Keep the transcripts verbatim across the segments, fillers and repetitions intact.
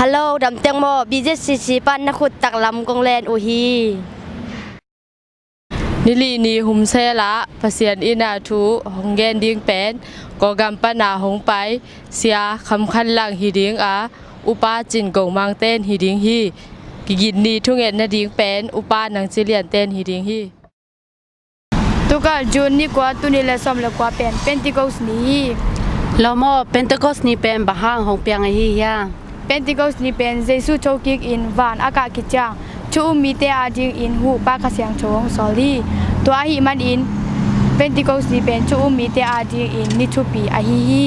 Hello, dam teng maw? B Z C C pan na khut taklam kong len uh hi. Nili ni humsel ah Pasian in a thu hong gen ding pen Kawlgam pan a hong pai Sia Kham Khan Lang hi ding a, Upa Cin Go Mang ten hi ding hi. Kigin ni thungetna ding pen Upa Nang Ci Lian ten hi ding hi. Tukal June ni kua, tul nih le sawm le kua pen Pentecost ni hi. Lo maw, Pentecost ni pen bang hang hong piang ahi hiam? Pentecost ni pen Jesu thokik in van a kah khit ciang thu um mite adingin huhpa Kha Siangtho hong sawl hi. Tua ahih manin Pentecost ni pen thu um mite adingin ni thupi ahi hi.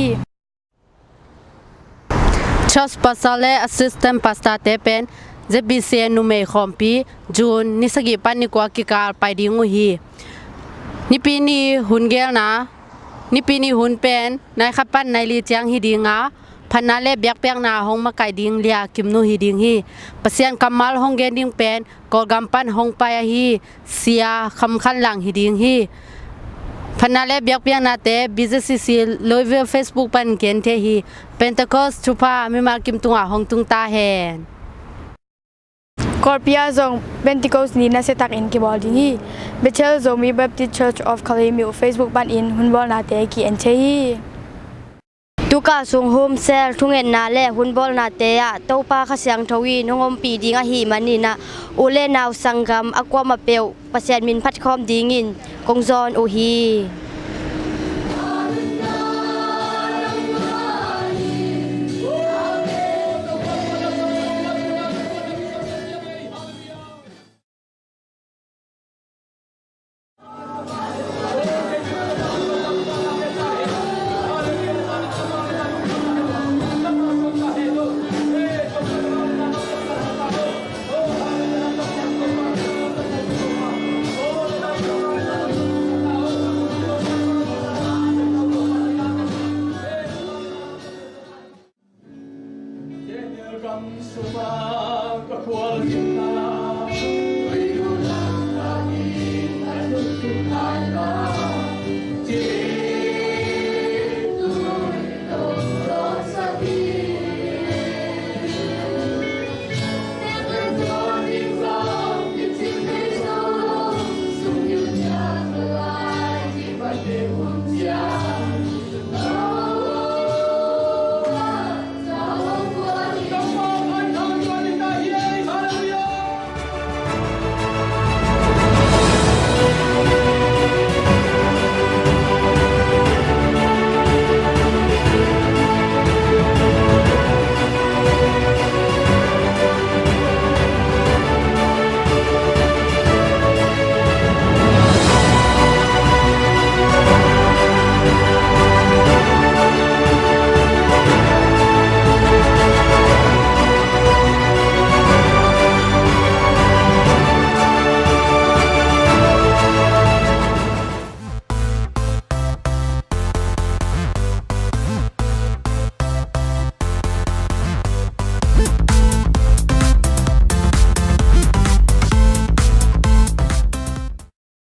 Church pastor le assistant pastor te pen Z B C A numei khawmpi June ni sagih pan ni kua kikal pai ding uh hi. Nipi ni hun gelna, nipi ni hun pen nai khat pan nai li ciang hi ding a, phatna le biakpiakna hong makaih ding Lia Kim Nu hi ding hi. Pasian kammal hong gen ding pen Kawlgam pan hong pai ahi Sia Kham Khan Lang hi ding hi. Phatna le biakpiaknate B Z C C Louisville Facebook pan gen thei hi. Pentecost thupha mimal kim tungah hong tung ta hen. Kawlpi ah zong Pentecost ni nasia takin kibawl ding hi. Bethel Zomi Baptist Church of Kalaymyo Facebook panin hunbawlnate ki-en thei hi. Tukal sung humsel thungetna le hunbawlnate ah Topa Kha Siangtho in hong ompih ding ahih manin ah u le nau sanggam a kuamah peuh Pasian min phatkhawm dingin kong zawn uh hi.